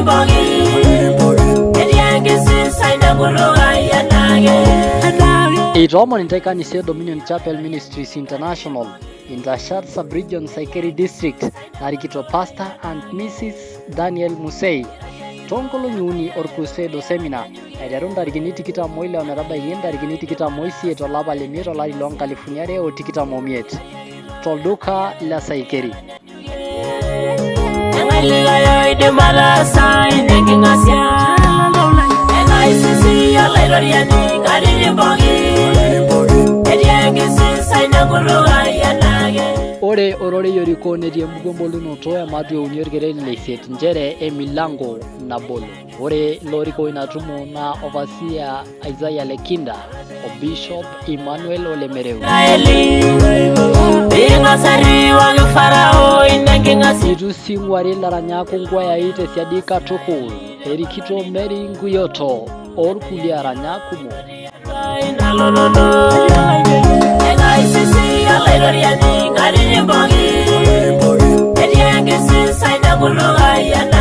Nkatitin pookin etii enkisisai tenkutuk ai enaake. Eitoomon intae kanisa e Dominion Chapel Ministries International, Intashat Sub-Region Saikeri District, narikito Pastor and Mrs. Daniel Musei, toonkolong'i uni orcrusade o seminar, aiteru ntarikini 26 ometabaiki ntarikini 28 olapa le miet olari loo nkalifuni are o 25, tolduka le Saikeri. Eng'ae likae oidim ataasa ina enking'asia? Enaisisi Olaitoriani nkatitin pookin. Etii enkisisai tenkutuk ai enaake. Ore ororei orikoo netii embuku embolunoto ematua e uni orkereri le isiet nchere emilango nabolo. Ore loorikoo ina tumo naa Overseer Isaiah Lekinda o Bishop Emmanuel Ole Mereu. Ing'as airriwaki Farao ina enking'asia. Eitu sii ing'uari ilaranyak onkwayai tesiadi katukul erikito Mary Nkuyoto orkulie aranyak kumok. Naloloto. Enaisisi Olaitoriani nkatitin pookin. Etii enkisisai tenkutuk ai enaake.